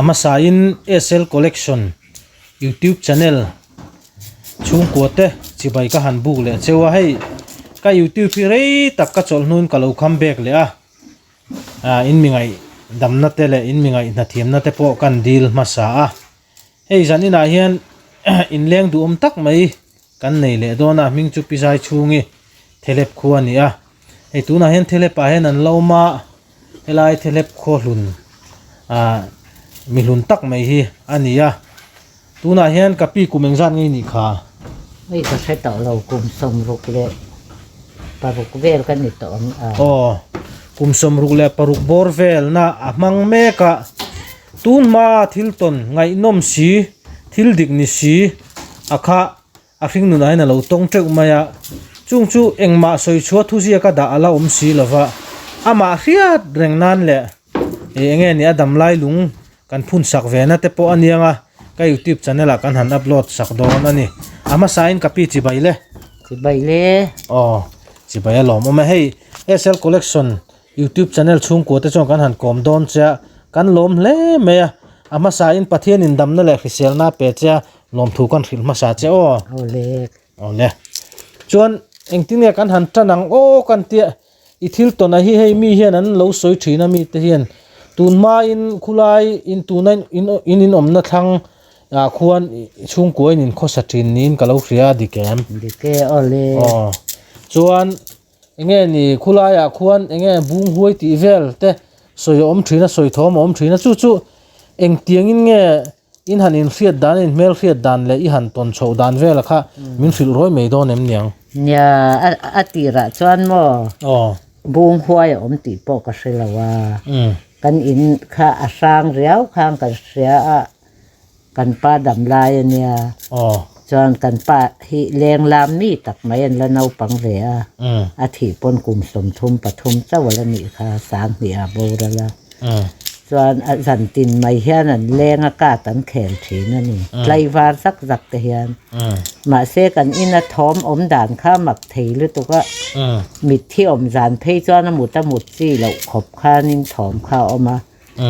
A hmasain SL Collection YouTube channel chhungkua te chibai ka han buk leh cheu a, hei ka YouTube hi rei tak ka chawlh hnuin ka lo kham bek leh a, ah in mi ngaih damna te leh in mi ngaih hnathiamna te pawh kan dil hmasa a, hei zan inah hian inleng duhawm tak mai kan nei leh dawn a, hming chu Pizai chhungi Thelep khua a ni a, hei tunah hian Thelep ah hian an lo awm a. Helai thelep khaw hlun ah mi hlun tak mai hi a ni a, tunah hian ka pi kum engzat ngei nih kha? Hei ka hre tawh lo, kum 66 vel ka ni tawh ang a. Aw, kum 66 bawr velna a hmang mek a, tun hmaa thil tawn ngaihnawm si, thil dik ni si a kha A hring nunah hian a lo tawng teuh mai a, chung chu engmah sawi chhuah thuziak a dah a la awm si lo va, amah hriat reng nan leh ih enge ni a damlai lung kan phun sak ve na te pawh a niang a, ka youtube channel ah kan han upload sak dawn a ni. A hmasa in ka pi chibai le. Chibai le. Aw, chibai a lawm awm e. Hei SL Collection Youtube channel chhungkua te chuan kan han kawm dawn che a, kan lawm hle mai a, a hmasa in Pathian in damna leh hriselna a pe che a, lawmthu kan hrilh hmasa che aw. Awle. Awle. Chuan engtin nge kan han tan ang aw kan tia i thil tawn a hi hei mi hian an lo sawi thin a mi te hian tun hmain khulai in tuna in in in awmna thlang ah khuan chhungkua in inkhawsa thin niin ka lo hria a dik em? Dik e awle. Aw. Chuan Enge ni khulaiah khuan enge bung huai tih vel te sawi a awm thin a, sawi thawm a awm thin a, chu chu engtiangin nge in han inhriat dan, in hmelhriat dan leh i han tawn chhoh dan vela kha min hrilh rawi mai dawn em niang? Nia, a tirah chuan maw bung huai a awm tih pawh ka hre lo a, kan in kha a hrang riau khang kan hria a, Kan pa dam lai a nia. Chuan kan pa hi leng lam mi tak mai an la naupang ve a. A thih pawn kum 33 chauh a la nih kha, 2000 ah boral a. Chuan a zan tin mai hian an leng a kat an khel thin a ni. Tlaivar zak zak te hian. Mahse kan ina thawm awm dan kha mak thei lutuk a. Mitthi awm zan phei chuan a mut a mut chi loh khawp khanin thawm kha a awm a.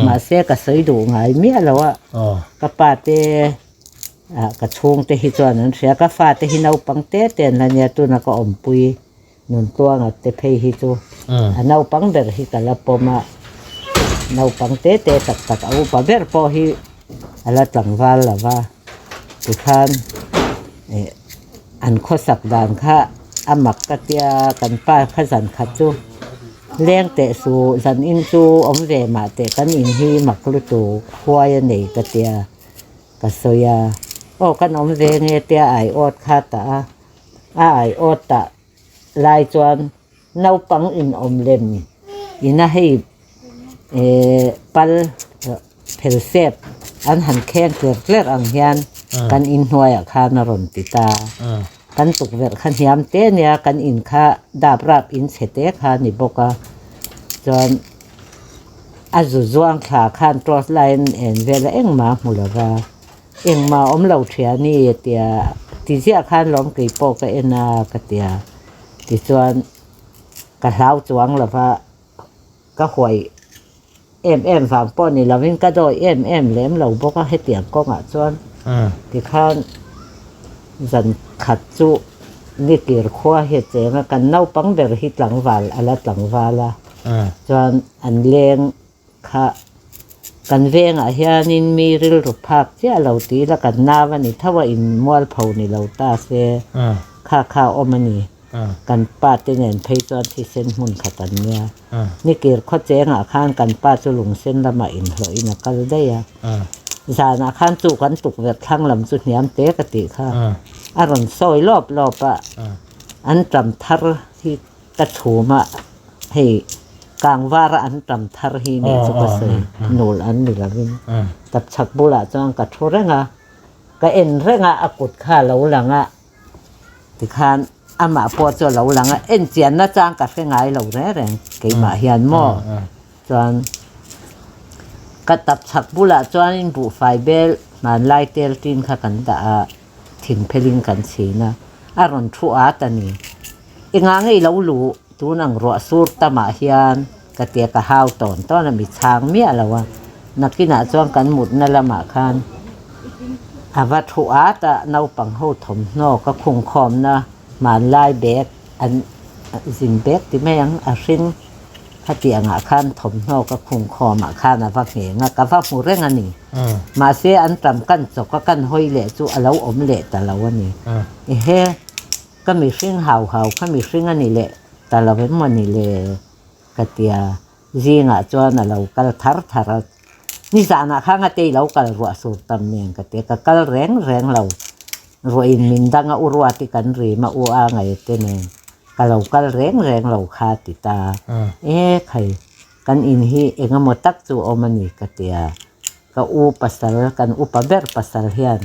Mahse ka sawi duh ngai miah lo a, ka pa te ah ka chhung te hi chuan an hria, ka fa te hi naupang te te an la nia tuna ka awmpui Nuntluanga te phei hi chu a naupang ber hi ka la pawm a, naupang te te tak tak a upa ber pawh hi a la tlangval lo va, tikhan eh an khawsak dan kha a mak ka tia kan pa kha zan khat chu. Leng teh su, zan in chu awm ve mah teh kan in hi mak lutuk huai a nei ka tia ka sawi a, aw kan awm ve nge tia ai awt kha ta a, a ai awt tah lai chuan naupang in awm lem ina hei eh pal phel sep an han kheng tler tler ang hian kan inhnuaiah khan a rawn ti ta. Kan tukverh kha hniam te nia kan in kha dap rap in chhe te kha a ni bawk a chuan a zu zuang thla khan torch light an en vel a engmah a hmu lo va engmah a awm lo thian ni a tia ti ziah khan lawm kei pawh ka en a ka tia tichuan ka hlau chuang lo va. Ka huai em em vang pawh ni lovin ka dawi em em lem lo bawk a hetiang kawngah chuan tikhan zan khat chu ni tir khua hi a cheng a, kan naupang ber hi tlangval a la tlangval a, chuan an leng kha kan vengah hianin mi rilru phak chiah lo tih ila kan nau a ni tho a inmualpho ni lo ta se kha kha a awm a ni. Kan pa te nen phei chuan thisen hmun khat an nia. Nikir khaw chengah khan kan pa chu lungsen lamah inhlawhin a kal daih a. Zanah khan chu kan tukverh thlang lam chu hniam te ka tih kha. A rawn sawi lawp lawp a, an tam thar hi ka chhum a, hei kangvara an tam thar hi nih chu ka sawi nul an ni lovin. Tapchhak bulah chuan ka thu reng a, ka en reng a, a kut kha a lo lang a. Tikhan amah pawh chu a lo lang a, en chian nachang ka hre ngai lo reng reng keimah hian maw? Chuan ka tap chhak bulah chuanin buhfai bel hmanlai tel tin kha kan dah a, thing phelin kan chhin a, a rawn thu at a ni. Engah nge i lo luh tun ang ruah sur tamah hian ka tia ka hau tawn tawn a, mi chhang miah lo a. Nakinah chuan kan mutna lamah khan a va thu at a, naupang ho thawmhnaw ka khungkhawmna hmanlai bag an zin bag ti mai ang a hring khatiangah khan thawmhnaw ka khungkhawmah khan a va ngheng a, ka va hmu reng a ni. Mahse an tam kan chawk a kan hawi leh chu a lo awm leh ta lo a ni. Ehe ka mihring hau hau kha mihring a ni leh ta lo em maw ni le ka tia. Zingah chuan a lo kal thar thar a, nizanah kha ngate i lo kal ruah sur tam nen ka ti a, ka kal reng reng lo. Ruahin min dang a, u ruat i kan rim a, u a ngaih te nen ka lo kal reng reng lo kha a ti ta. E khai, kan in hi eng emaw tak chu awm a ni ka ti a, ka u pasal, kan upa ber pasal hian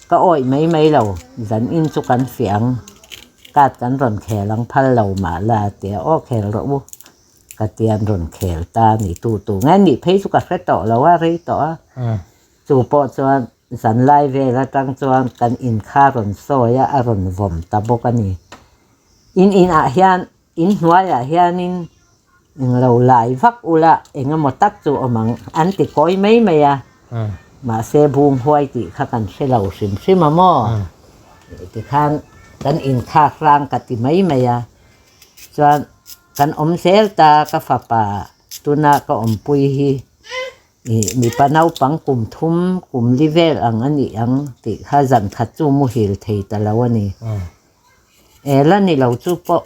ka awih mai mai lo, zan in chu kan fiah ang, card kan rawn khel ang phal lo mah la a ti a, aw khel rawh u. Ka tian rawn khel ta a ni tu tu nge nih phei chu ka hre tawh lo a, rei tawh a. Chu pawh chuan zanlai vel atang chuan kan in kha rawn sawi a, a rawn vawm ta bawk a ni. In inah hian, in hnuaiah hianin englo lai vak ula eng emaw tak chu awm ang an ti kawi mai mai a. Mahse bung huai tih kha kan hre lo hrim hrim a maw? Tikhan kan inkhak rang ka ti mai mai a. Chuan kan awm zel ta ka fapa tuna ka awmpui hi ih mipa naupang kum thum kum li vel ang a nih ang tih kha zan khat chu muhil thei ta lo a ni. E la ni lo chu pawh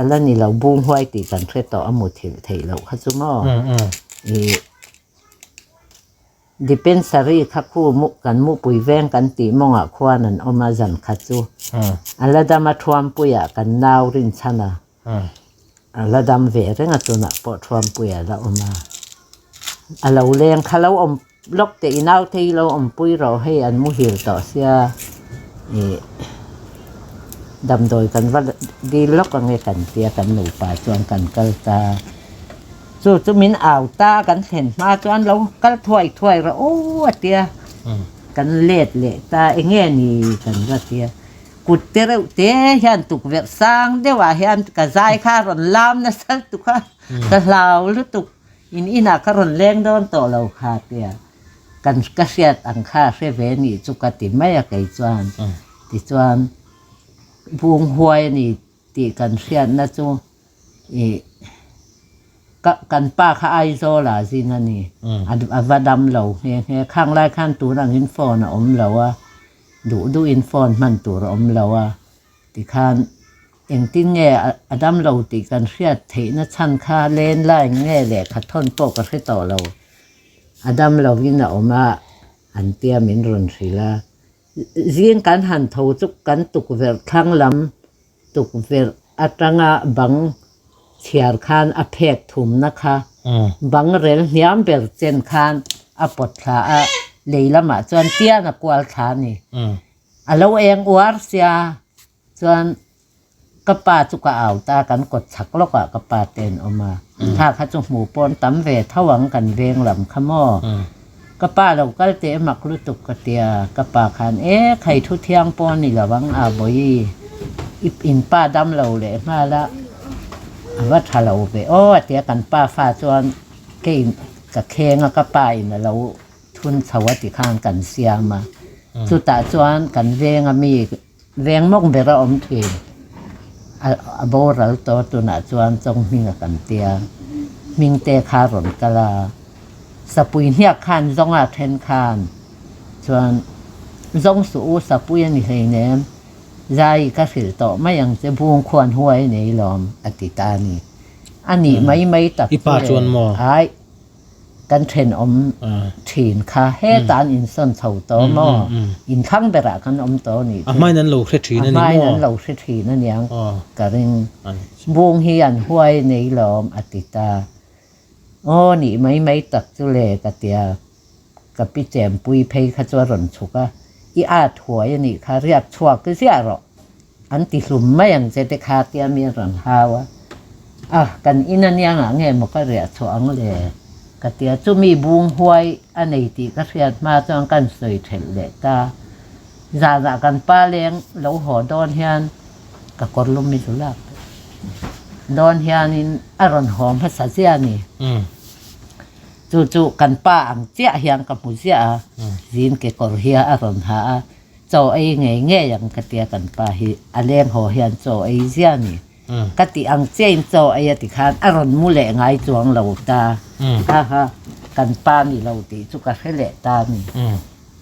a la ni lo bung huai tih kan hre tawh a muthilh theih loh kha chu maw ih. Dispensary kha khu mu kan mupui veng kan tih mawngah khuan an awm a zan khat chu a la dam a Thuampuiah kan nau rinchhan a, a la dam ve reng a tunah pawh Thuampuiah a la awm a, a lo leng kha lo awm lawk teh i nau te hi lo awmpui rawh hei an muhil tawh sia ih damdawi kan va dil lawk ange kan tia kan nupa chuan kan kal ta. Chu chu min au ta kan thlen hma chuan lo kal thuai thuai rawh u a tia, kan let leh ta eng nge ni kan va tia. Kut te reuh te hian tukverh sang deuhah hian ka zai kha a rawn lam nasa lutuk a, ka hlau lutuk in inah ka rawn leng dawn tawh lo kha tia kan ka hriat ang kha a hre ve nih chu ka ti mai a kei chuan. Tichuan bung huai a ni tih kan hriatna chu Ih, ka kan pa kha Aizawl ah zin a ni. A va dam lo nghe nghe. Khang lai khan tun angin phone a awm lo a, duh duhin phone hman tur a awm lo a. Tikhan engtin nge a dam lo tih kan hriat theihna chhan kha landline nge lehkha thawn pawh ka hre tawh lo. A dam lovin a awm a, an tia min rawn hrilh a. Zing kan han tho chu kan tukverh thlang lam Tukverh atanga bang chhiar khan a phek thumna kha bang rel hniam ber chen khan a pawt thla a, lei lamah chuan tian a kual thla a ni. A lo eng uar sia chuan ka pa chu ka au ta, kan kawt chhak lawkah ka pa te an awm a, thla kha chu hmuh pawn tam ve tho ang kan veng lam kha maw. Ka pa lo kal teh mak lutuk ka tia, ka pa khan e khai thu thiang pawh a ni lo ang a bawi i in pa dam lo leh nghal a, a va tha lo ve aw a tia kan pa fa chuan kei ka kheng a ka pa in a lo thun chho a ti khan kan siam a, chutah chuan kan veng a mi veng mawk ber a awm thin a boral tawh tunah chuan Chawnghminga kan tia hming te kha a rawn kal a sapui hniak khan zawnga then khan chuan zawng suh u sapui a ni hleinem zai ka hrilh tawh mai ang che bung khuan huai nei lawm a ti ta a ni a nih mai mai tak chu le ai. Kan thenawm thin kha hetah an insawn chho tawh maw? Inthlang berah kan awm tawh a nih chu. A hmain an lo hre thin a ni maw? A hmain an lo hre thin a niang ka ring. Bung hi an huai nei lawm a ti ta. Aw nih mai mai tak chu le ka tia. Ka pi chempui phei kha chu a rawn chhuk a, i at huai a nih kha riak chhuak ziah rawh. An ti hlum mai ang che te kha tia mi a rawn hau a, a kan in a niangah nge maw ka riah chhuah ang le? Ka ti a, chumi bung huai a nei tih ka hriat hma chuan kan sawi thelh leh ta. Zanah kan pa leng lo haw dawn hian ka kawr lum i zu lak dawn hianin a rawn haw hmasa zia a ni. Chu chu kan pa ang chiah hian ka hmu ziah a, zin kekawr hi a rawn ha a, chaw ei ngei ngei ang ka tia kan pa hi a leng haw hian chaw ei ziah a ni. Ka tih ang chiahin chaw ei a ti khan a rawn mu leh ngai chuang lo ta. Ha ha, kan pa ni lo tih chu ka hre leh ta a ni.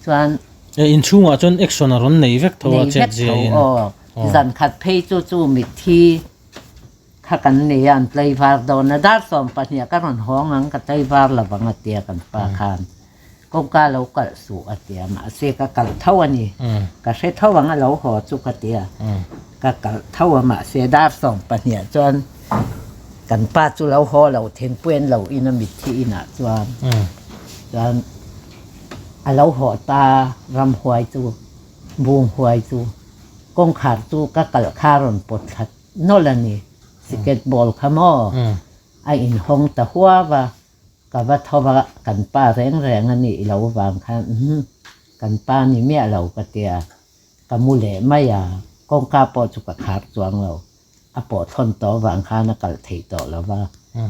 Chuan. E inchhungah chuan action a rawn nei vek tho a chet ziahin. Nei vek tho aw. Zan khat phei chu chu mitthi. Kha kan nei a, an tlaivar dawn a, dar 12 ah ka rawn hawng ang, ka tlaivar lo vang a tia kan pa khan kawngka lo kalh suh a tia, mahse ka kalh tho a ni, ka hre tho ang a lo haw chu ka tia, ka kalh tho a, mahse dar 12 ah chuan kan pa chu lo haw lo thingpui an lo in a mitthi inah chuan chuan a lo haw ta ramhuai chu bunghuai chu kawngkhar chu ka kalh kha a rawn pawt thla Nawlh a ni, sikret ball kha maw? A inhawng ta huau a, ka va tho va, kan pa reng reng a nih lo vang khan umm, kan pa ni miah lo ka tia, ka mu leh mai a, kawngka pawh chu ka khar chuang lo, a pawh thawn tawh vang khan a kalh theih tawh lo va,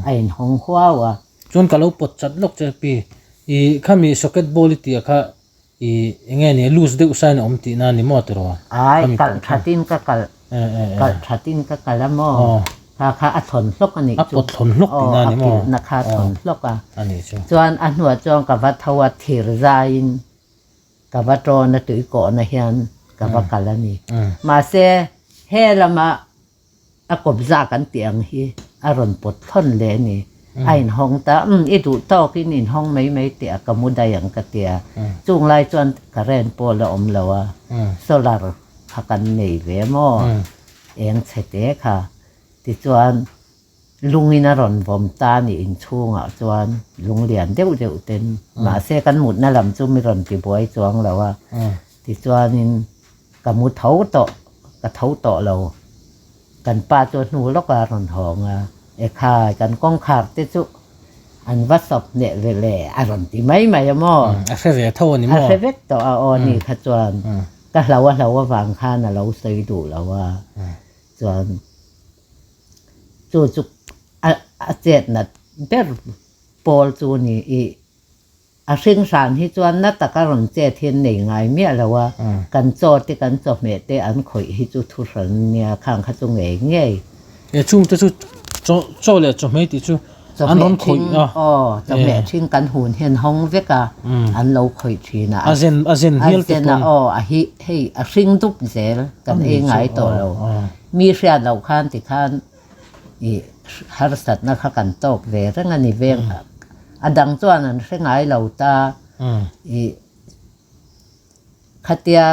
a inhawng huau a. Chuan ka lo pawt chat lawk che pi, i khami socket ball i tih ah kha I enge ni loose deuh sain a awm tihna ni maw tiraw? Ai kalh thatin ka kalh kalh thatin ka kalh a maw? Kha kha a thawn hlawk a nih chu. A pawt thawn hlawk tihna ni maw? Aw a kilhna kha a thawn hlawk a. A nih chu. Chuan a hnuah chuan ka va tho a thir zaiin ka va tawn a tui kawhna hian ka va kalh a ni. Mahse he lama A kawpza kan tih ang hi a rawn pawt thlawn leh a ni. A inhawng ta, Umm, i duh tawkin inhawng mai mai teh a, ka mu daih ang ka ti a. Chung lai chuan current pawh la awm lo a, solar kha kan nei ve maw, eng chhe te kha. Tichuan lungin a rawn vawm ta a ni inchhungah chuan lung lian deuh deuh ten, mahse kan mutna lam chu mi rawn tibuai chuang lo a. Tichuanin Ka mu tho tawh, ka tho tawh lo. Kan pa chu a hnu lawk a rawn hawng a, Ekhai, kan kawngkhar te chu an va sawp hneh ve le, a rawn ti mai mai a maw? A hre ve tho a ni maw? A hre vek tawh a, aw ni kha chuan ka hlo a hlo avang khan a lo sawi duh lo a, chuan chu chu a chet nat ber pawl chu ni i A hring hran hi chuan na taka rawn chet hian nei ngai miah lo a, kan chaw te kan chawhmeh te an khawih hi chu thu hran a nia, khang kha chu ngei ngei. E chung te chu chaw chaw leh chawhmeh tih chu an rawn khawih a. Aw, chawhmeh ṭhing kan hun hian hawng vek a, an lo khawih ṭhin a. A zen a zen hial te pawn. A zen a aw, a hi hei a hring dup zel kan ei ngai tawh lo. Mi hriat loh khan tikhan I harsatna kha kan tawk ve reng a ni veng a dang chuan an hre ngai lo ta. I khatia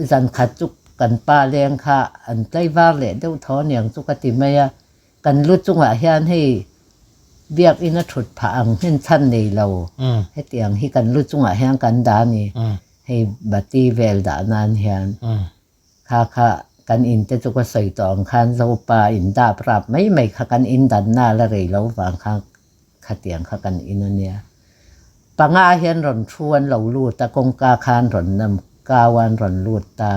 zan khat chu kan pa leng kha an tlaivar leh deuh tho aniang chu ka ti mai a, kan lu chungah hian hei biakin a thut phah ang hnen chhan nei lo hetiang hi kan lu chungah hian kan dah a ni, hei bati vel dah nan hian. Kha kha kan in te chu ka sawi tawh ang khan Zopa in dap rap mai mai kha kan in danna la rei lo vang kha khatiang kha kan in a nia. Panga hian rawn thu an lo lut a, kawngka khan rawn nam kau a an rawn lut ta.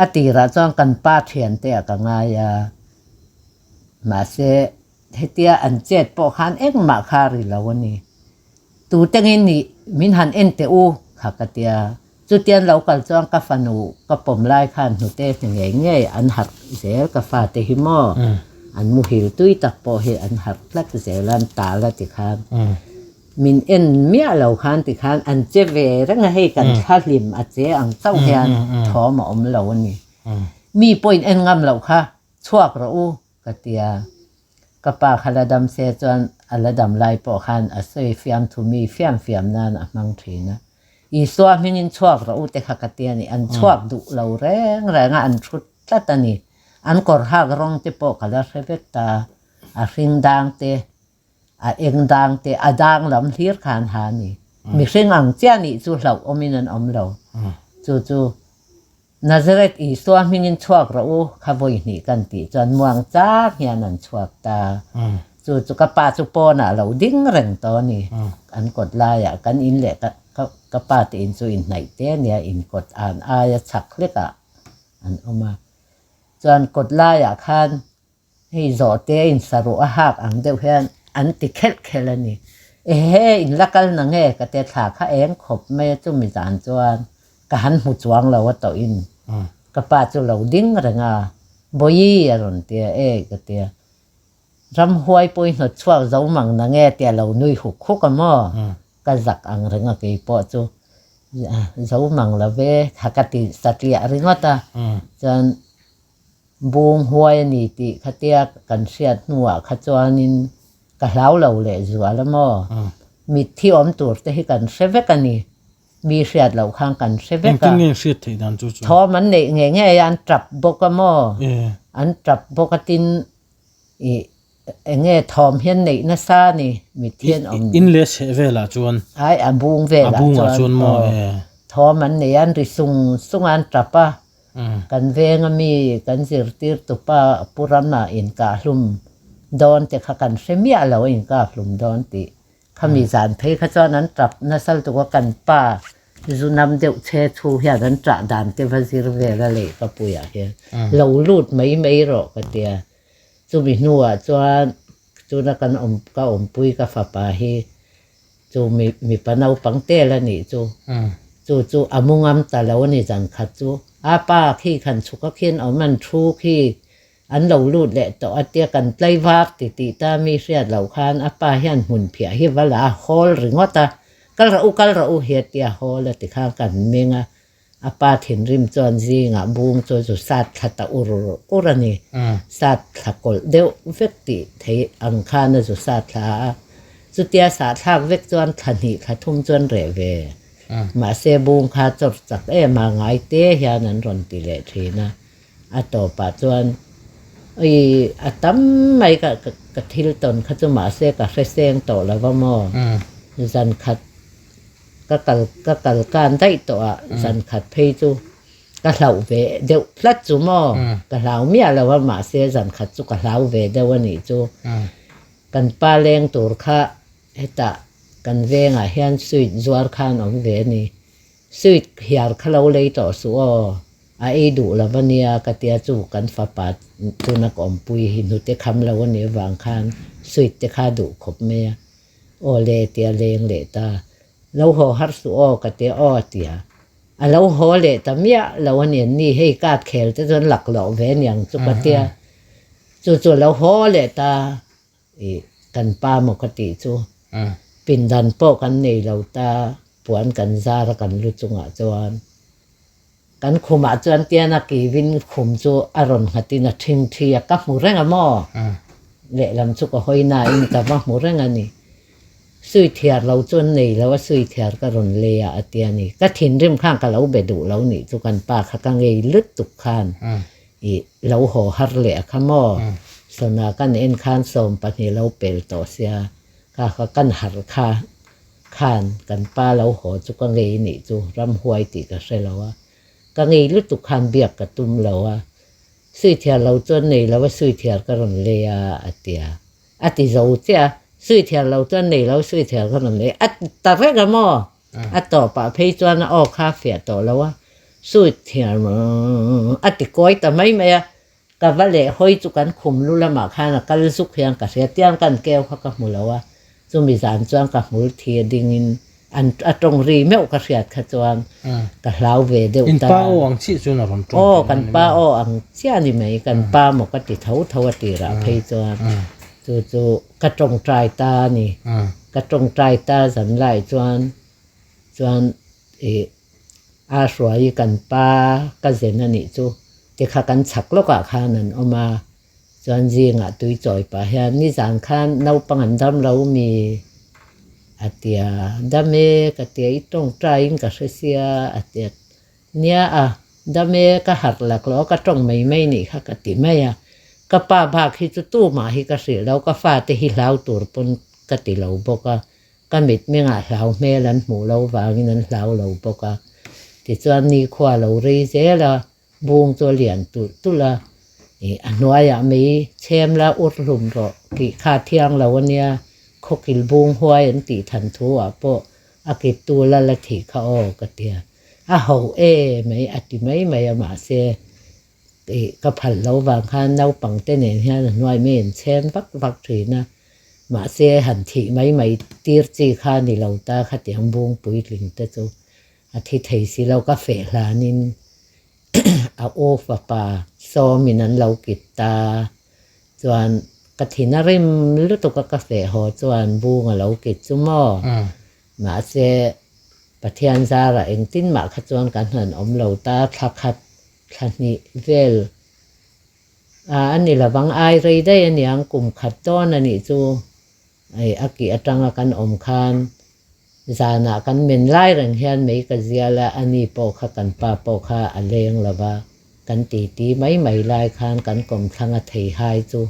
A tirah chuan kan pa thian te ah ka ngai a, mahse hetia an chet pawh khan engmah kha a ri lo a ni. Tutengin nih min han en teh u kha ka tia. Chutian lo kal chuan ka fanu ka pawm lai khan hnute hne ngei ngei an harh zel ka fate hi maw an muhil tui tak pawh hi an harh tlat zel a an tal a ti khan min en miah lo khan ti khan an che ve reng a hei kan thla hlim a che ang chauh hian thawm a awm lo a ni. Mi pawhin en ngam loh kha chhuak rawh u ka tia. Ka pa kha la dam se chuan a la dam lai pawh khan a sawi fiam thu mi fiam fiam nan a hmang thin a. Isua hmingin chhuak rawh u te kha ka ti a ni. An chhuak duh lo reng reng a, an thut tlat a ni. An kawr hak rawng te pawh ka la hre vek ta. A hring dang te, a eng dang te, a dang lam hlir kha an ha a ni. Mihring ang chiah nih chu hlauh awmin an awm lo. Chu chu Nazareth Isua hmingin chhuak rawh u, kha vawi hnih kan tih chuan muang chang hian an chhuak ta. Chu chu ka pa chu pawnah a lo ding reng tawh a ni. An kawt laiah kan in leh ka ka pa te in chu inhnaih te a nia, inkawt an aia chhak hlekah an awm a. Chuan kawt laiah khan Hei zawhte a insaruh a hak ang deuh hian an ti khelh khelh a ni. Ehe, in la kal na nge ka tia thla kha eng khawp mai a chumi zan chuan ka han hmu chuang lo a tawhin ka pa chu lo ding reng a, Bawihi a rawn tia e ka tia. Ramhuai pawhin hnawt chhuak zo mang na nge tia lo nui huk huk a maw? Ka zak ang reng a kei pawh chu zo mang lo ve kha ka ti satliah ringawt a, chuan bung huai a ni tih khatia kan hriat hnuah kha chuanin ka hlau lo leh zual a maw? Mitthi awm tur te hi kan hre vek a ni. Mi hriat loh khan kan hre vek a. Engtin nge hriat theih dan chu chu? Thawm an neih ngei ngei a, an tap bawk a maw? An tap bawk a tin i eng nge thawm hian neih nasa a ni mitthi an awm. In leh chheh velah chuan? Ai a bung velah chuan. A bungah chuan maw? Thawm an nei a, an ri sung sung a, an tap a. Kan venga mi kan zirtirtupa Pu Rama inkahhlum dawn te kha kan hre miah lo a inkahhlum dawn tih. Khami zan phei kha chuan an tap nasal tuk a, kan pa zu nam deuh che chhu hian an ṭah dan te va zir vel a leh ka puiah hian lo lut mai mai rawh ka tia. Chumi hnuah chuan tuna kan awm ka awmpui ka fapa hi chu mi mipa naupang tel a nih chu. Chu chu a mu ngam ta lo a ni zan khat chu. A pa khi khan chhuk a khian awm an thu khi An lo lut leh tawh a tia kan tlai vak ti tih ta mi hriat loh khan a pa hian hmun phiah hi va la a hawl ringawt a, kal rawh u kal rawh u hi a tia hawl a ti khan kan meng a, a pa thinrim chuan zingah bung chu zu sat thla ta ur ur a ni, sat thla kawlh deuh vek tih theih ang khan a zu sat thla a, chutia sah thlak vek chuan thla hnih thla thum chuan reh ve, mahse bung kha chawr chak em a ngai te hian an rawn ti leh thin a. A tawpah chuan ui a tam mai ka ka thil tawn kha chu mahse ka hre seng tawh lo va maw? Zan khat ka kal ka kal kan daih tawh a, zan khat phei chu ka hlauh ve deuh tlat chu maw? Ka hlau miah lo a mahse zan khat chu ka hlau ve deuh a nih chu. Kan pa leng tur kha hetah kan vengah hian sweet zuar khan awm ve a ni. Sweet hiar kha lo lei tawh suh aw. A ei duh lo a nia ka tia chu kan fapa tuna ka awmpui hi hnute kham lo a nih avang khan sweet te kha duh khawp mai a. Aw le tia leng leh ta. Lo haw har suh aw ka tia aw a tia. A lo haw leh ta miah lo a ni ni hei card khel te chuan lak loh ve aniang chu ka tia. Chu chu a lo haw leh ta i kan pa maw ka tih chu. Pindan pawh kan nei lo ta puan kan zar a kan lu chungah chuan. Kan khumah chuan tiana kivin khum chu a rawn nghatin a ṭhing ṭhi a, ka hmu reng a maw? Lehlam chu ka hawi nain ka va hmu reng a ni. Suithiar lo chu an nei lo a, suithiar ka rawn lei a a ti a ni. Ka thinrim khan ka lo be duh lo nih chu kan pa kha ka ngei lutuk khan i lo haw har leh a kha maw? Sawna kan en khan 12 lo pel tawh sia, kha kha kan harh kha. Khan kan pa lo haw chu ka ngei nih chu ramhuai tih ka hre lo a, ka ngei lutuk khan biak ka tum lo a, Suithiar lo chuan nei lo a Suithiar ka rawn lei a a ti a, a ti zo chiah a, Suithiar lo chuan nei lo Suithiar ka rawn lei a ti ta reng a maw? A tawpah phei chuan a aw kha a fiah tawh lo a, Suithiar a ti kawi ta mai mai a, Ka va leh hawi chu kan khum lu lamah khan a kal zuk hian ka hria, tiang kan keu kha ka hmu lo a, chumi zan chuan ka hmul thi a dingin an a tawng ri meuh ka hriat kha chuan ka hlau ve deuh ta. In pa aw ang chiah chuan a rawn tawng Aw, kan pa aw ang chiah a ni mai, kan pa maw ka ti tho tho a tirah phei chuan chu chu ka tawngtai ta a ni, ka tawngtai ta zan lai chuan chuan ih A hruai i kan pa ka zen a nih chu tikha kan chhak lawkah khan an awm a, chuan zingah tui chawi pah hian nizan khan naupang an dam lo mi a tia, dam e ka tia i tawngtaiin ka hre sia a tia, nia a dam e ka harh laklawh a ka tawng mai mai nih kha ka ti mai a, ka pa bak hi chu tumah hi ka hrilh lo ka fate hi hlau tur pawn ka ti lo bawk a. Ka mitmengah hlau hmel an hmuh lo vangin an hlau lo bawk a. Tichuan nikhua lo rei zel a, bung chu a lian tulh tulh a. Ih, a hnuaiah mei chhem la ur hlum rawh tih kha a thiang lo a nia, khawkil bung huai an tih than thu ah pawh a kittu la la thih kha aw ka tia. A ho e mai a ti mai mai a mahse ih ka phal lo vang khan naupang te nen hian a hnuai mei an chhem vak vak thin a. Mahse han thih mai mai tir chi kha ni lo ta khatiang bung puitling te chu a thi thei si lo ka feh hlanin a u fapa sawmin an lo kit ta chuan ka thin a rim lutuk a ka feh haw chuan bung a lo kit chu maw mahse Pathian zarah engtin mah kha chuan kan han awm lo ta thla khat thla hnih vel a a ni lovang ai rei daih aniang kum khat dawn a nih chu hei a kih atanga kan awm khan zanah kan men lai reng hian mei ka zial a a ni pawh kha kan pa pawh kha a leng lova kan titi mai mai lai khan kan kawmthlang a thei hai chu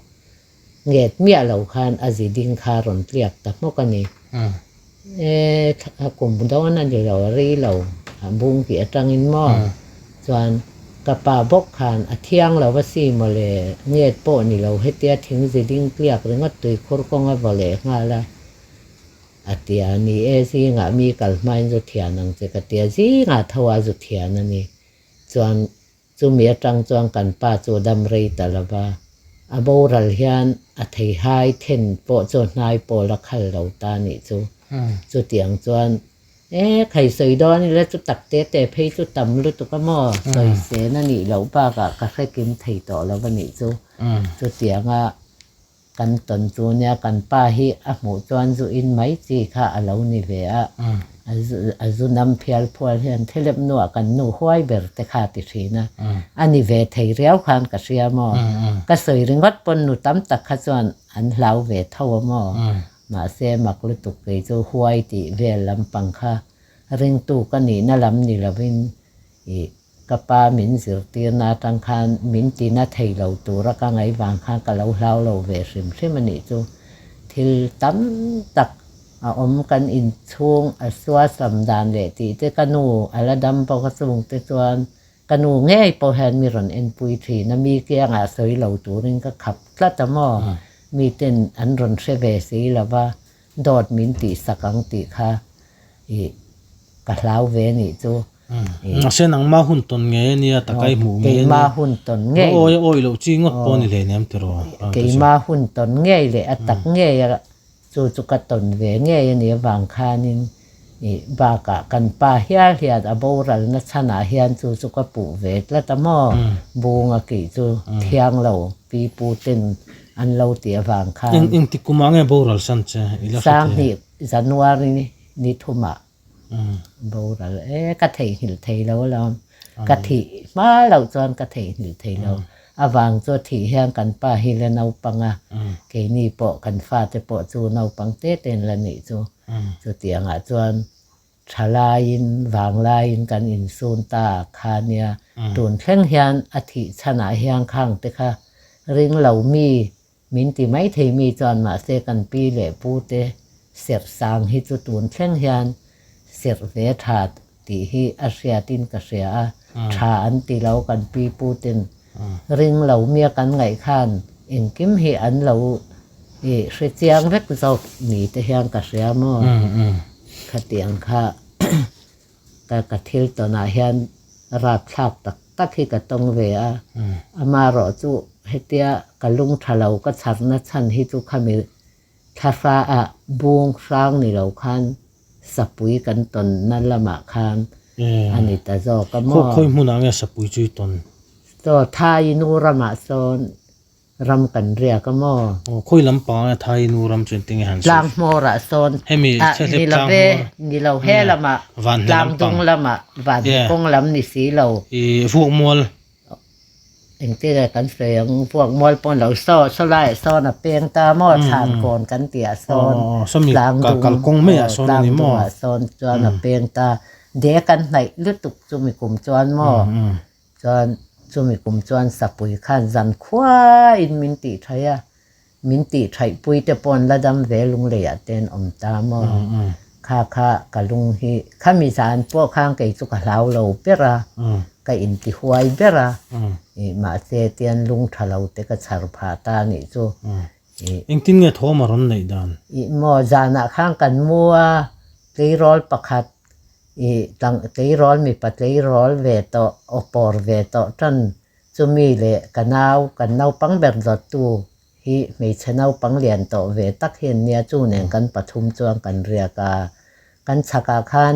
nget miah lo khan a zi ding kha rawn tliak ta hmawk a ni. E, a kum dawn a ni lo, a ri lo, a bung tih atangin maw? Chuan ka pa bawk khan a thiang lo a si maw le, nget pawh ni lo, hetia thing zi ding tliak ringawt tuikhur kawng a vaw leh nghal a, a ti a, ni e, zingah mi kal hmain zu thian ang che ka ti a, zingah tho a zu thian a ni. Chuan Chumi atang chuan kan pa chu a dam rei ta lo va, a boral hian a theihai then pawh chu hnai pawl a khal lo ta nih chu. Chutiang chuan, E, khai sawi dawn ila chu tak te te phei chu tam lutuk a maw? Sawi sen a nih loh bakah ka hrekim thei tawh lo a nih chu. Chutianga Kan tawn chu nia kan pa hi a hmuh chuan zu in mai chi kha a lo ni ve a, a zu nam phial phual hian thelep nuah kan nu huai ber te kha ti thin a, a ni ve thei riau khan ka hria maw? Ka sawi ringawt pawn nu tam tak kha chuan an hlau ve tho a maw? Mahse mak lutuk kei chu huai tih vel lampang kha ringtu ka nihna lam ni lovin ih Ka pa min zirtirna atang khan min tina thei lo tura ka ngaih vang khan ka lo hlau lo ve hrim hrim a nih chu. Thil tam tak a awm kan inchhung a suasam dan leh tih te ka nu a la dam bawk a chung te chuan ka nu ngei pawh hian mi rawn enpui thin a, mi kiangah sawi lo turin ka khap tlat a maw? Miten an rawn hre ve si lo va, dawt min tihsak ang tih kha ih ka hlau ve a nih chu. Mahse nangma hun tawn ngei a nia, takai hmuh ngei a nia. Keima hun tawn ngei. Awi awi loh chi ngawt pawh a ni hle aniam tiraw. Keima hun tawn ngei leh a tak ngei a chu chu ka tawn ve ngei a nih avang khanin ih bakah kan pa hial hian a boralna chhanah hian chu chu ka puh ve tlat a maw? Bunga kih chu thiang lo pi pu ten an lo tih avang khan. Eng engtik kumah nge boral san che i la hre thei? Sanghnih January ni thumah. Boral e ka theihnghilh thei lo alawm. Ka thih hma loh chuan ka theihnghilh thei lo. Avang chu thih hian kan pa hi la naupang a, keini pawh kan fate pawh chu naupang te te an la nih chu. Chutiangah chuan tha laiin vanglaiin kan insun ta kha nia. Tun thleng hian a thih chhanah hian khang te kha ring lo mi Min ti mai thei mi chuan mahse kan pi leh pu te serh sang hi chu tun thleng hian serh ve tha tih hi a hriatin ka hria a, tha an ti lo kan pi pu ten ring lo mia kan ngaih khan engkim hi an lo i hre chiang vek zawk ni te hian ka hria maw? Khatiang kha ka ka thil tawnah hian rapthlak tak tak hi ka tawng ve a, amaherawh chu hetia ka lung tha lo ka chharna chhan hi chu khami thlahra ah bung hrang ni lo khan sapui kan tawnna lamah khan a ni ta zawk a maw. Khawi hmunah nge sapui chu i tawn? Chaw Thai nu ramah sawn Ram kan riak a maw? Aw, khawi lam panga nge Thai nu ram chu engtin nge han sawi? Tlang hmawrah sawn. Hemi Ah, chhe hlep ni lo tlang ve, hmawr. ni lo he lamah, Van hne tlang lampang. dung lamah, van Yeah. kawng lam ni si lo. I vuak mual. Engtin nge kan sawi ang, vuak mual pawn lo saw, saw laiah sawn a peng ta maw, thlan kawn kan tihah sawn, Aw, aw, sawmi tlang kal dung, kalkawng maiah aw, sawn a tlang ni maw? dungah sawn chuan a peng ta. De kan hnaih lutuk chumi kum chuan maw, Chuan chumi kum chuan sapui khan zan khuain min tih thaih a, min tih thaih pui te paw'n la dam ve lungleiah te an awm ta maw? Kha kha ka lung hi khami zan pawh khan kei chu ka hlau lo ber a, ka inti huai ber a, ih mahse tian lung tha lo te ka chhar phah ta nih chu. Ih. Engtin nge thawm a rawn neih dan? Ih maw zanah khan kan mu a, tleirawl pakhat I tlang tleirawl mipa tleirawl ve tawh aw pawr ve tawh tan chumi leh ka nau kan naupang ber dawttu hi hmeichhe naupang lian tawh ve tak hi an nia, chu nen kan pathum chuan kan riak a. Kan chhakah khan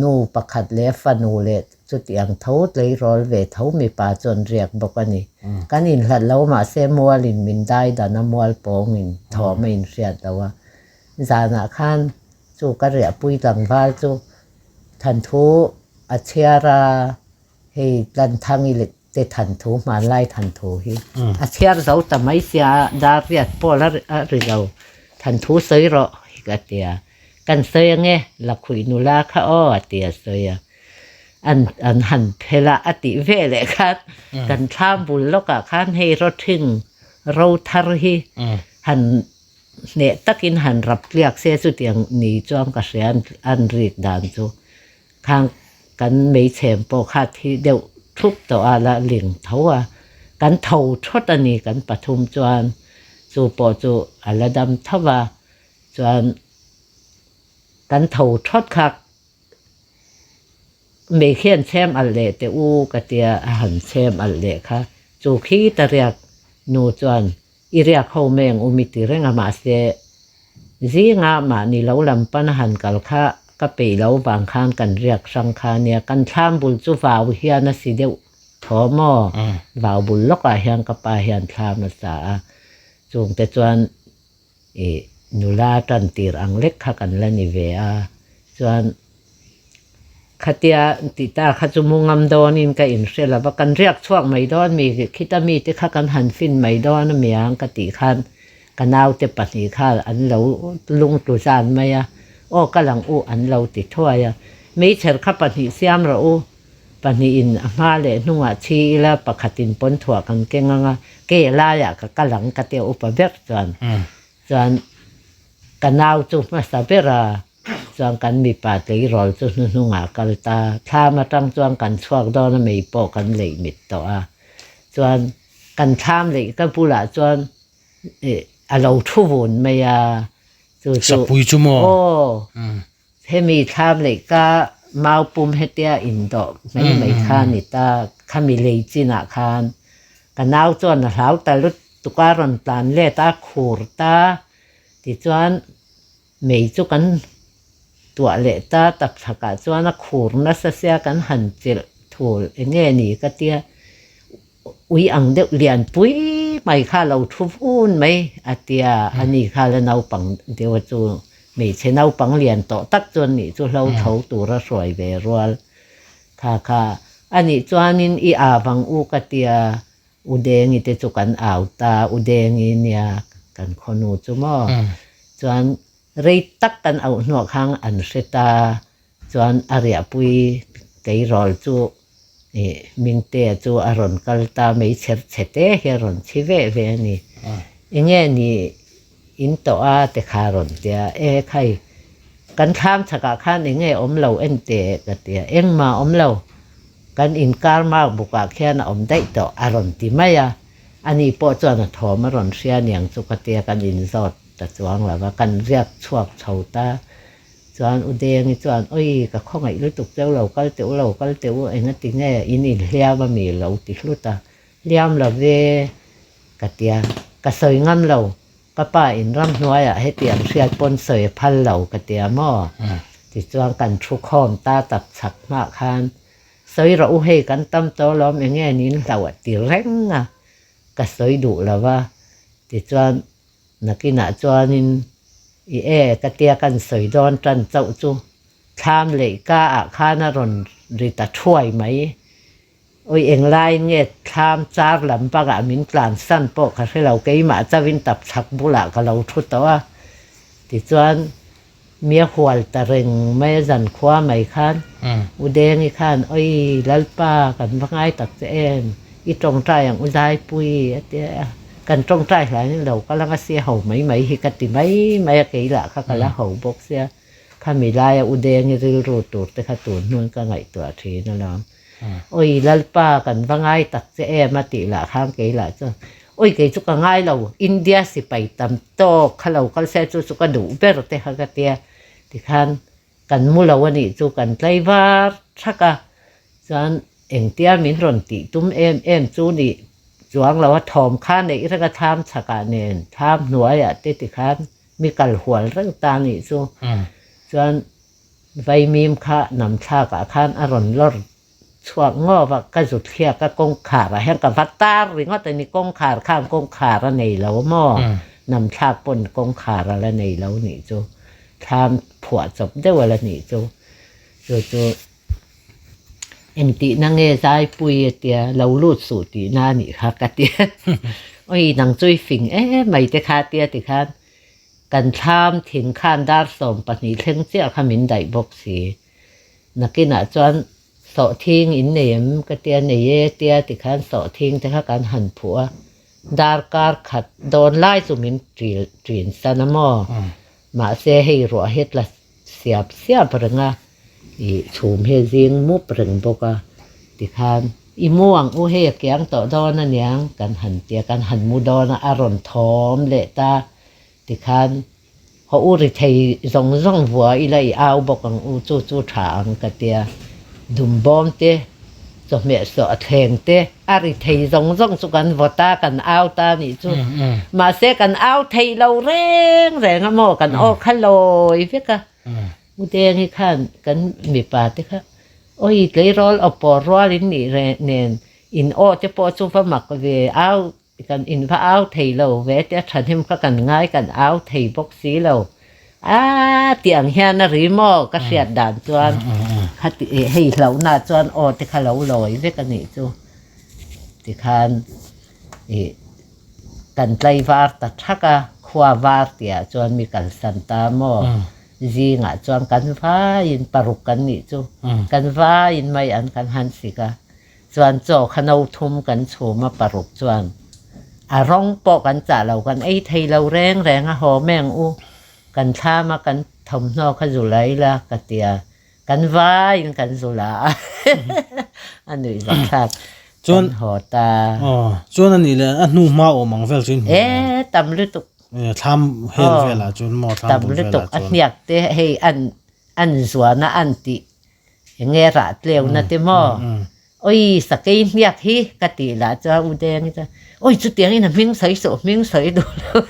nu pakhat leh fanu leh chutiang tho tleirawl ve tho mipa chu an riak bawk a ni. Kan inhlat lo mahse mualin min dai dan a, mual pawngin thawm a inhriat lo a. Zanah khan chu ka riahpui tlangval chu thanthu a chhiar a, hei Tlanthangi leh te thanthu hmanlai thanthu hi a chhiar zo ta mai sia dar riat pawh la a ri lo thanthu sawi rawh hi ka ti a kan sawi ange lakhuih nula kha aw a ti a sawi a an an han phel a a tih ve leh khan kan thlam bul lawkah khan hei rawthing ro thar hi han hneh takin han rap tliak se chutiang ni chuan ka hria an rik dan chu. Khang kan meichhem pawh kha thi deuh thup tawh a la ling tho a, kan tho thawt a ni kan pathum chuan chu pawh chu a la dam tho va, chuan kan tho thawt kha mei khian chhem alh leh teh u ka tia a han chhem alh leh kha chu khi ta riak nu chuan I riak ho meng um i ti reng a mahse zinga mahni lo lam pan a han kal kha ka peih lo vang khan kan riak hrang kha nia kan thlam bul chu vau hian a si deuh tho maw vau bul lawkah hian ka pa hian thlam a sa a chungte chuan i nula tan tir ang lek kha kan la ni ve a chuan Khatia tih ta kha chu mu ngam dawnin ka inhre lo va, kan riak chhuak mai dawn mi khita mite kha kan han fin mai dawn a miang ka tih khan ka naute pahnih kha an lo lung tlu zan mai a, aw ka lang u an lo ti thuai a, meichher kha pahnih siam rawh u, pahnihin a hma leh hnungah chhi ila pakhatin pawn thuah kan keng ang a, ke laiah ka kal ang ka tia upa ber chuan chuan ka nau chu hmasa ber a. Chuan kan mipa tleirawl chu hnuhnungah kal ta, thlam atang chuan kan chhuak dawn a mei pawh kan leih mit tawh a. Chuan kan thlam leih ka bulah chuan ih a lo thu vun mai a, chu chu Sapui chu maw? Aw, hemi thlam leih ka mau pum hetia indawh mai mai kha a ni ta, khami lei chinah khan ka nau chuan a hlau ta lutuk a, rawn tlan let a, khur ta, tichuan Mei chu kan tuah leh ta tak chhakah chuan a khur nasa sia kan han chelh thul eng nge ni ka tia ui ang deuh lian pui mai kha lo thu vun mai a tia ani kha la naupang deuh a chu hmeichhe naupang lian tawh tak chuan nih chu hlo tho tura hruai ve rual kha kha anih chuanin i av ang u ka tia U Dengi te chu kan au ta, U Dengi nia kan khawnu chu maw? Chuan rei tak kan auh hnuah khang an hre ta, chuan a riahpui tleirawl chu ih Mingtea chu a rawn kal ta, meichher chhe te hi a rawn chhi veh ve a ni. Enge ni in tawh a te kha a rawn ti a, e khai kan thlam chhakah khan enge awm lo en teh ka ti a, engmah awm lo. Kan inkar mark bukah khian a awm daih tawh a rawn ti mai a, ani pawh chuan a thawm a rawn hria niang chu ka tia kan inzawt ta chuang lo va, kan riak chhuak chho ta chuan U Dengi chuan Awi ka khawngaih lutuk cheu lo kal teh u lo kal teh u engati nge in inhliam a mi lo ti hlut a, hliam lo ve ka tia ka sawi ngam lo Ka pa in ramhnuaiah hetiang hriat pawn sawi a phal lo ka tia maw? Tichuan kan thu khawm ta tak chhak hmah khan sawi rawh u hei kan tam tawh lawm eng nge niin hlauh a ti reng a, ka sawi duh lo va. Tichuan nakinah chuanin i e ka tia kan sawi dawn tan chauh chu thlam leih ka ah khan a rawn ri ta thuai mai. Awi englaiin nge thlam char lam bangah min tlansan pawh ka hre lo, keimah chauhin tapchhak bulah ka lo thu tawh a. Tichuan mi a hual ta reng mai a zankhua mai khan U Dengi khan Awi Lalpa kan va ngai tak che em, i tawngtai ang U Zaipui a ti a, kan tawngtai hlain lo kal anga sia ho mai mai hi ka ti mai mai a, kei lah kha ka la ho bawk sia, khami laia U Dengi rilru tur te kha tun hnuin ka ngaihtuah thin alawm. Awi Lalpa kan va ngai tak che em a tih lah khan kei lah chuan awi kei chu ka ngai lo India sipai tam tawk kha lo kal se chu chu ka duh ber te kha ka tia tikhan kan mu lo a nih chu kan tlai var thak a chuan engtia min rawn tih tum em em chu nih. Chuang lo a thawm kha neih reng a thlam chhakah nen thlam hnuaiah te tikhan mi kal hual reng ta nih chu. Chuan vaimim kha nam thlakah khan a rawn lawr chhuak ngawp a, ka zut hliak a kawngkhar ah hian ka va tar ringawt a ni, kawngkhar khan kawngkhar a nei lo maw, nam thlak pawn kawngkhar a la nei lo nih chu, thlam phuah chawp deuh a la nih chu, chu chu engtihna nge zaipui a tia lo lut suh tihna a nih kha ka ti a, awi nang chu i fing em mai te kha tia tikhan kan thlam thing khan dar 12 thleng chiah kha min daih bawk si. Nakinah chuan sawhthing in nei em ka tia nei e tia tikhan sawhthing te kha kan han phuh a, darkar khat dawn lai chu min ṭil ṭin san a maw? Mahse hei ruah hi tla siap siap reng a, ih chhum hi a zing mup reng bawk a, tikhan i mu ang u hei a kiang tawh dawn aniang kan han tia kan han mu dawn a, a rawn thawm leh ta tikhan Haw u ri thei zawng zawng vua ila i au bawk ang u chu chu tha ang ka tia. Dumbawm te, chawhmeh sawh a thleng te, a ri thei zawng zawng chu kan vaw ta, kan au ta nih chu. Mahse kan au thei lo reng reng a maw, kan aw kha lawi vek a. U Dengi khan kan mipa te kha, Awi tleirawl aw pawr rual in nih reng nen in aw te pawh chu va mak ve au Kan in va au thei lo ve te a thahnem kha kan ngai kan au thei bawk si lo. Aa tih ang hian a ri maw ka hriat dan chuan khati hei hlauhna chuan aw te kha lo lawi vek a nih chu tikhan ih kan tlaivar ta thak a khua var tih ah chuan mi kalsan ta maw zingah chuan kan vaiin paruk kan nih chu kan vaiin mai an kan han sik a. Chuan chaw kha no thum kan chhum a paruk chuan a rawng pawh kan chah lo kan ei thei lo reng reng a haw meng u kan thlam a kan thawmhnaw kha zu la ila ka tia kan vaiin kan zu la a a nuih zah thlak kan haw ta. Aw chuan a nih leh a hnu hma awm ang vel chu in hmu e tam lutuk thlam hel velah chuan maw thlam tam lutuk a hniak te hei an an zuana an tih Enge rah tleuna te maw? Oi sakei hmiak hi ka tih lah chuan u Dengi chuan oi chutiang in a hming sawi suh hming sawi duh lo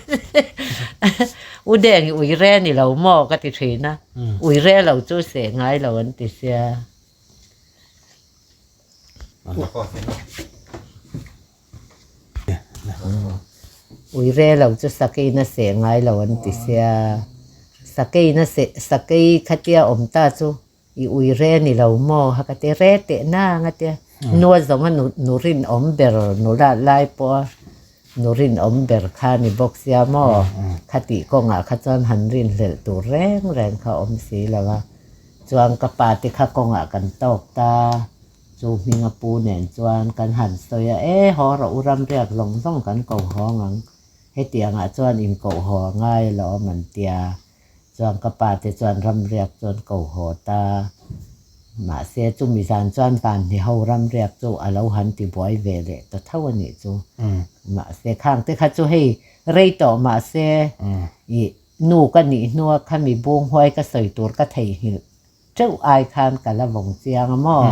U Dengi ui re ni lo maw ka ti thin a, ui re lo chu seh ngai lo an ti sia. Ui re lo chu sakeiin a seh ngai lo an ti sia. Sakeiin a seh sakei khatia awm ta chu i ui re ni lo maw ha ka ti re teh nang a tia. Nua zawnga nu nu rinawm ber nu lat lai pawha nu rinawm ber kha ni bawk sia maw khatih kawngah kha chuan han rinhlelh tur reng reng kha awm si lo a. Chuan ka pa te kha kawngah kan tawk ta. Chu hminga pu nen chuan kan han sawi a, E haw rawh u ramriak zawng zawng kan ko hawng ang, hetiangah chuan in koh haw a ngai alawm an tia. Chuan ka pa te chuan ramriak chu an ko haw ta. Mahse chumi zan chuan vanhni ho ramriak chu a lo han ti buai ve leh ta tho a nih chu. Mahse khang te kha chu hei rei tawh mahse ih nu ka nih hnua khami bung huai ka sawi tur ka theihnghilh Teuh ai khan ka la vawng chiang a maw?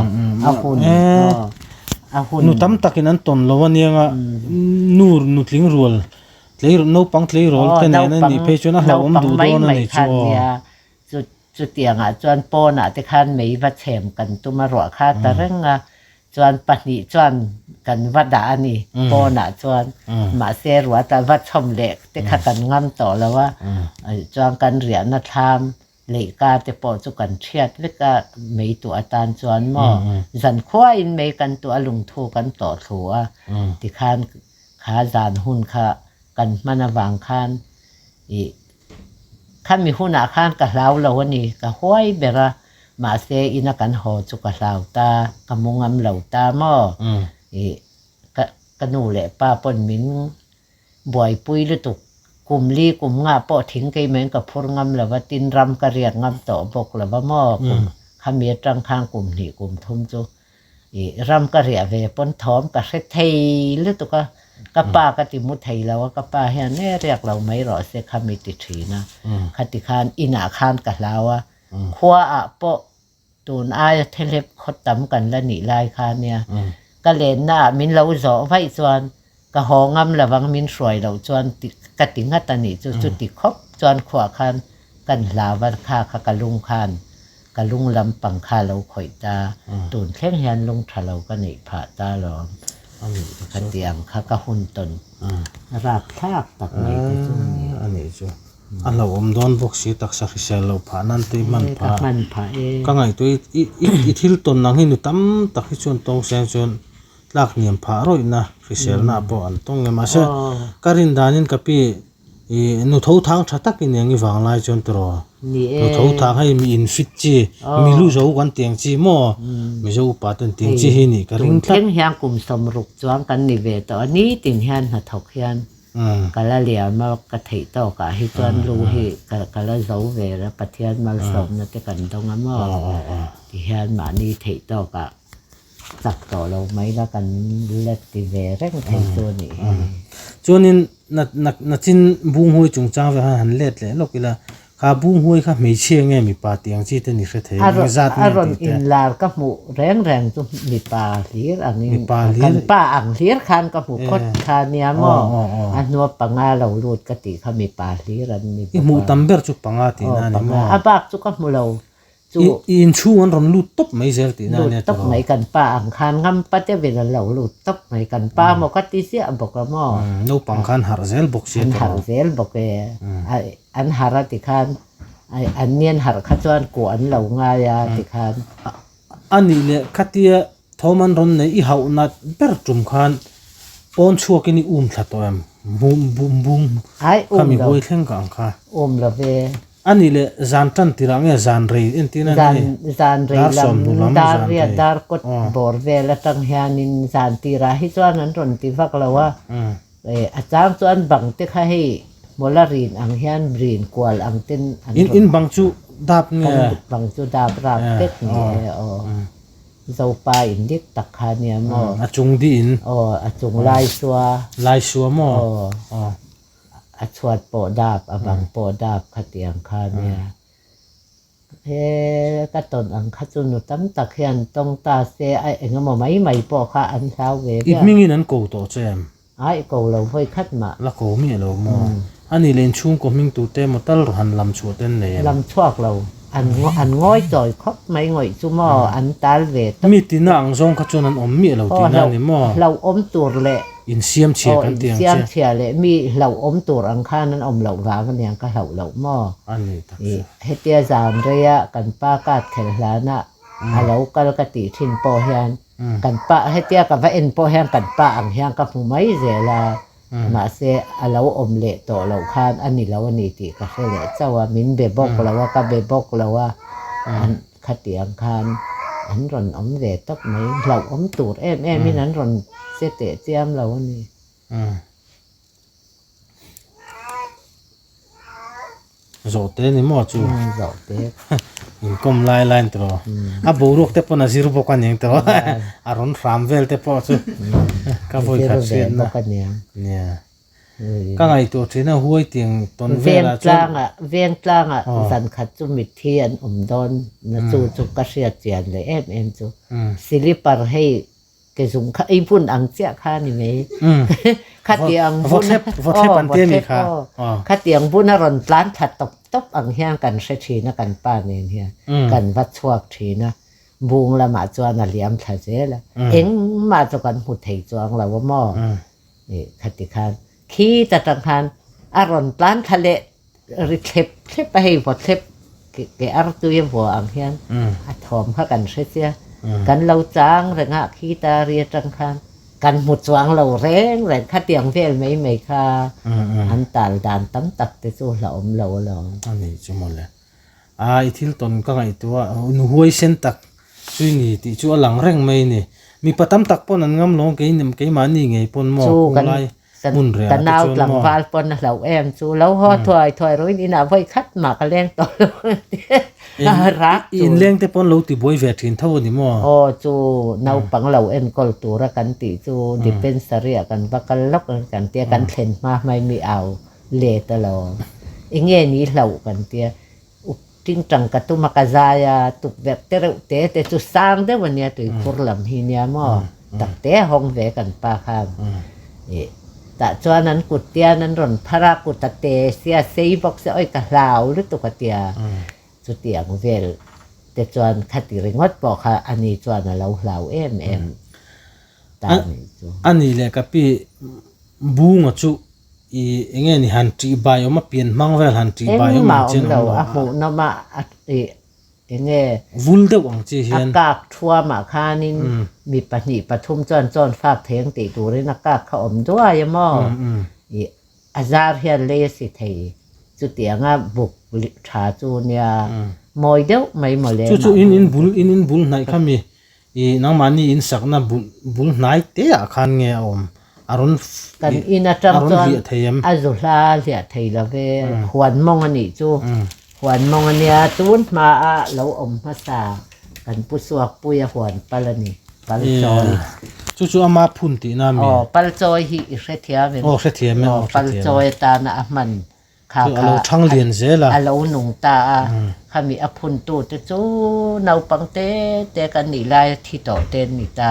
A hun maw? A hun. Nu tam takin an tawn lo aniang a, nu nutling rual tlei naupang tleirawl te nen a nih phei chuan a hlauhawm duh dawn a ni chu aw. Chu chutiangah chuan pawnah te khan mei va chhem kan tum a ruah kha ta reng a, chuan pahnih chuan kan va dah a ni pawnah chuan mahse ruah ta va chhawm leh te kha kan ngam tawh lo a, chuan kan riahna thlam Leihka te pawh chu kan thiat vek a, mei tuah atan chuan maw zankhuain mei kan tuah a lungthu kan tawh thlu a, tikhan kha zan hun kha kan hman avang khan ih khami hunah khan ka hlau lo a ni, ka huai ber a, mahse ina kan haw chu ka hlau ta, ka mu ngam lo ta maw ih ka ka nu leh pa pawn min Buaipui lutuk, kum li kum nga pawh thing kei mai ka phur ngam lo va, tin ram ka riak ngam tawh bawk lo va maw, kum khami atang khan kum hnih kum thum chu ih ram ka riah ve pawn thawm ka hre thei lutuk a, ka pa ka ti mu thei lo a, ka pa hian e riak lo mai rawh se khami ti thin a, khati khan inah khan ka hlau a, khua ah pawh Tun aia thelep khaw tam kan la nih lai kha nia, ka lenna ah min lo zawh vaih chuan Ka haw ngam lovang min hruai loh chuan ti ka ti ngat a nih chu. Chuti khawp chuan khuah khan kan hlau a, kha kha ka lung khan ka lung lampang kha a lo khawih ta. Tun thleng hian lung tha lo ka neih phah ta lawm. Ka ti ang kha ka hun tawn rapthlak tak mai te chu a ni. A nih chu. A hlauhawm dawn bawk si taksa hrisel lo phah nan te i hman phah. Ka hman phah e. Ka ngaihtuah i i thil tawn ang hi nu tam tak hi chuan tawng seng chuan tlak hniam phah rawihna hriselna pawh an tawng nge mahse ka rin danin ka pi ih nu tho thang tha tak i nia ngi vang lai chuan tiraw nu tho thang hei mi in fit chi mi lu zo kan tiang chi maw mizo upa ten tiang chi hi nih ka ring tlat. Tun thleng hian kum sawmruk chuan kan ni ve tawh a nitin hian hnathawk hian ka la liam a ka theih tawkah hi chuan lu hi ka la zo ve la Pathian malsawmna te kan dawng a maw ti hian mahni theih tawkah Chak tawh lo mai la kan la ti ve reng thei chu a nih hi. Chuanin na na nachin Bunghuai chungchang ve khan han let leh lawk ila, kha Bunghuai kha hmeichhia nge mipa tih ang chi te ni hre thei A rawn zat a nge rawn tih te. inlar ka hmuh reng reng chu mipa hlir angin Mipa hlir. kan pa ang hlir khan ka hmu phawt kha nia maw Aw aw aw. a hnua panga lo lut ka tih kha mipa hlir an ni I bawk a. hmuh tam ber chu panga tih Aw na a ni panga maw? a bak chu ka hmu lo. Chu I inchhung an rawn lut tawp mai zel tihna a nia Lut tawp mai kan pa ang khan ngam pa deuhin an lo lut tawp mai kan pa maw ka ti ziah bawk a maw. Naupang khan harh zel bawk sia An harh zel bawk e. An harh a tikhan an nian harh kha chuan kuah an lo ngai a tikhan. A nih leh khatia thawm an rawn nei i hauh nat ber tum khan pawn chhuakin i um thla tawh em? Bung bung bung kha mi huai thleng ka ang kha. Um lo ve. A nih leh zan tan tirah nge zan rei entir a ni? Zan rei Dar lam sawm hnu lam dar zan riat rei. dar kawt bawr vel atang hianin zan tirah hi chuan an rawn ti vak lo a. A chang chuan bang te kha hei mawla rin ang hian rin kual ang ten an rawn. In bang chu dap nge? Kan bang chu dap rap vek ni e aw. Zopa in dik tak kha nia maw? A chung dih in. Aw a chung lai sua. Lai sua maw? Aw. A chhuat pawh dap, a bang pawh dap khatiang kha nia. He ka tawn ang kha chu nu tam tak hian tawng ta se a eng emaw mai mai pawh kha an hlau ve I viau. hmingin an ko tawh che em? Ai ko lo vawi khat mah. La ko miah lo maw? A nih leh inchhungkaw hming tute emaw tal rawh han lam chhuah te an nei em? Lam chhuak lo. An an ngawi chawi khawp mai ngawih chu maw an tal ve tawp. Mi tina ang zawng kha chuan an awm miah lo tihna a ni maw? Hlauhawm tur leh Insiam chhia kan ti ang che. Insiam chhia leh mi hlauhawm tur ang khan an awm loh vang a niang ka hlauh loh maw? A ni tak chu. Hetia zan reia kan pa kat khelh hlana a lo kal ka tih thin pawh hian kan pa hetia ka va en pawh hian kan pa ang hian ka hmu mai zel a. Mahse a lo awm leh tawh loh khan a ni lo a ni tih ka hre leh chauh a, min be bawk lo a, ka be bawk lo a, an khatiang khan an rawn awm ve tawp mai, hlauhawm tur em em in an rawn che teh chiam lo a ni. Zawhte ni maw chu? Zawhte. Inkawm lai lai ni tawh. A boruak te pawn a zir bawk a niang tawh. A rawn hram vel te pawh chu ka vawi khat hriat na. Zir ve bawk a niang. Nia. Ka ngaihtuah thin a huai tiang tawn vel ah chuan. Vengtlangah Vengtlangah zan khat chu mitthi an awm dawn na chu chu ka hriat chian leh em em chu. Silipar hei Ke zung kha ei bun ang chiah kha ni mai. Khatiang bun Vawthlep an ti a mi kha. Khatiang bun a rawn tlan thla tawp tawp ang hian kan hre thin a kan pa nen hian kan va chhuak thin a. Bung lamah chuan a liam thla zel a. Engmah chu kan hmu thei chuang lo a maw? Khati khan khi ta tang khan a rawn tlan thla leh ri thlep thlep a hei vaw thlep ke ar tui a vua ang hian a thawm kha kan hre sia kan lo chang reng a khi ta ri atang khan kan hmu chuang lo reng reng khatiang vel mai mai kha an tal dan tam tak te chu hlauhawm lo alawm. A ni chu mawle. A i thil tawn ka ngaihtuah nu huaisen tak chui ni tih chu a lang reng mai ni. Mipa tam tak pawn an ngam lo kei keimahni ngei pawn maw khung lai hmun reh Ka ah te nau chuan maw. tlangval pawn a hlauh em chu lo haw thuai thuai ruin inah vawi khat mah ka leng tawh lo a rak I inleng te pawn lo ti buai ve thin tho a ni maw? Aw chu naupang lo enkawl tura kan tih chu dispensary ah kan va kal lawk ang kan tia kan thlen hma hmai mi au let alawm. Enge ni hlauh kan tia up tingtang ka tum a ka zai a tukverh te reuh te te chu sang deuh a nia tuikhur lam hi nia maw tak te a hawng ve kan pa khan ih. Tah chuan an kut tian an rawn phar a, kut a te sia sei bawk sia awi ka hlau lutuk a tia. Chutiang vel te chuan khati ringawt pawh kha ani chuan a lo hlau em em ta nih chu. A nih leh ka pi Bunga chu i enge ni han tih bai awm a pian hmang vel han tih bai awm ang chian awm lo a hmuhnawm a i enge vul deuh ang chi hian a kak thuamah khanin mi pahnih pathum chuan chawn fak thei ang tih turin a kak kha awm duai a maw i a zar hian lei a si thei chutianga buk tha chu nia mawi deuh mai mawle chu chu in in bul in in bul hnaih kha mi I nangmahni in sakna bul bul hnai te ah khan nge a awm? A rawn Kan in atang chuan a zu hla hliah thei lo ve, huan mawng a nih chu. Huan mawng a nia, tun hma a lo awm hmasa kan pu Suakpui a huan pal a ni, pal chawi. Chu chu ama phun tihna a mi? Aw, pal chawi hi i hrethiam em? Aw, hrethiam e, aw, hrethiam e. Pal chawi atana a hman Kha Chu a lo thang lian zel a. A lo nung ta a. Khami a phuntu te chu naupang te te kan nih lai a thi tawh te an ni ta.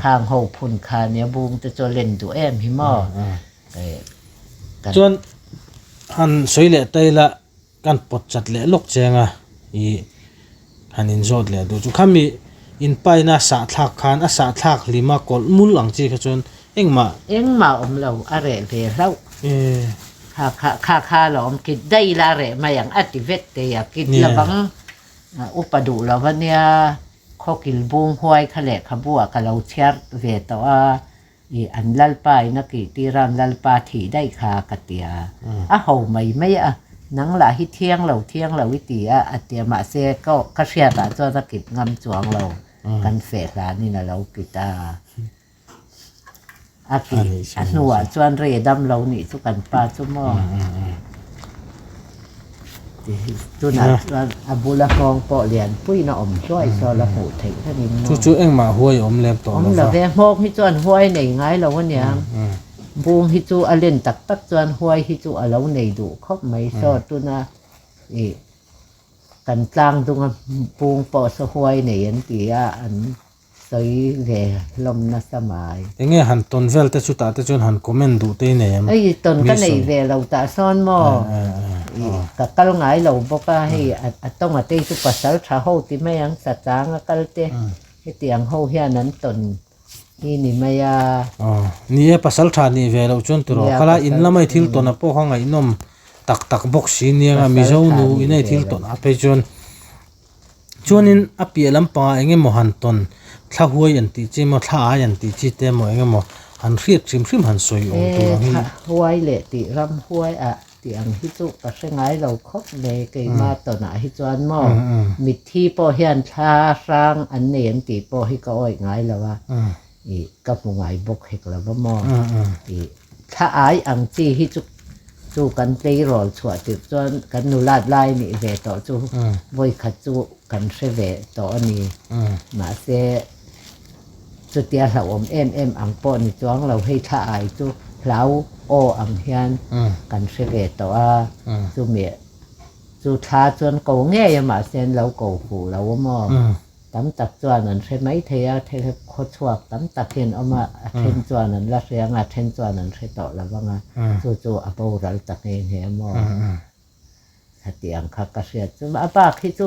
Khang ho phun kha nia bung te chu a len duh em hi maw. Chuan han sawi leh ta ila kan pawt chat leh lawk cheng a i han inzawt leh duh chu. Khami inpaina sahthlak khan a sahthlak hlima kawlh mul ang chi kha chuan engmah. Engmah awm lo a reh ve hlauh. Kha kha kha kha lo awm kit daih ila reh mai ang a ti vek thei a, kit lovang upa duh lo a nia khawkil bung huai kha lehkhabu ah ka lo chhiar ve tawh a, ih an lalpa in a kih tir a an lalpa thih daih kha ka ti a, a ho mai mai a, nang lah hi thiang lo thiang lo i ti a a ti a mahse ka ka hriat ah chuan a kit ngam chuang lo kan feh hlanin a lo kit a. A ti a hnuah chuan rei a dam lo nih chu kan pa chu maw tunah chuan a bula nghawng pawh lianpuiin a awm hluai saw la hmuh theih rengin maw chu chu engmah huai a awm lem tawh lo va awm love nghawng hi chuan huai nei ngai lo ania bung hi chu a len tak tak chuan huai hi chu a lo nei duh khawp mai saw tuna ih kan tlang dunga bung pawh saw huai nei an ti a an Sawi ve hlawm nasa mai. Enge han tawn vel te chutah te chuan han comment duh te i nei em? Hei tawn ka nei ve lo tah sawn maw? Ka kal ngai lo bawk a, hei a tawnga te hi chu pasal tha ho ti mai ang, sachang a kal te hetiang ho hian an tawn hi ni mai a. Aw, ni e pasal tha nih ve loh chuan tiraw kala in lama i thil tawn a pawh kha ngaihnawm tak tak bawk si nia nga Mizo nu ina i thil tawn a phei chuan Chuanin a piah lampangah eng emaw han tawn thla huai an tih chi emaw thla ai an tih chi te emaw eng emaw han hriat hrim hrim han sawi awm tur ang hi. Thla huai leh tih ram huai ah tih ang hi chu ka hre ngai lo khawp mai keima tawnah hi chuan maw mitthi pawh hian thla hrang an nei an tih pawh hi ka awih ngai lo a ih ka hmu ngai bawk hek lo va maw ih Thla ai ang chi hi chu chu kan tleirawl chhuah tirh chuan kan nulat lai nih ve tawh chu vawikhat chu kan hre ve tawh a ni. Mahse chutia hlauhawm em em ang pawh ni chuang lo hei thla ai chu hlau aw ang hian kan hre ve tawh a, chumi chu thla chuan ko ngei a mahse an lo ko fuh lo a maw? Tam tak chuan an hre mai thei a, thil khaw chhuak tam tak hi an awm a, a then chuan an la hre ang a, a then chuan an hre tawh lo vang a, chu chu a boral ta nghe nghe a maw? Heti ang kha ka hriat chu. A bak hi chu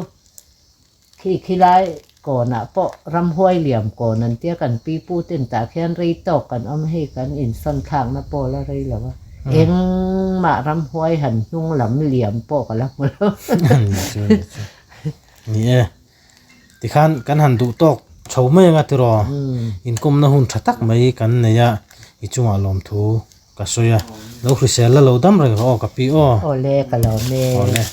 khi khi lai kawnah pawh ramhuai liam kawn an tia kan pi pu ten tah khian rei tawk kan awm hei kan insawn thlakna pawh la rei lo a, engmah ramhuai han hnung lam liam pawh ka la hmu lo. Ni e. Tikhan kan han duh tawk chho mai anga tiraw inkawmna hun tha tak mai kan nei a i chungah lawmthu ka sawi a lo hrisel la lo dam reng rawh aw ka pi aw. Awle ka lawm e. Awle.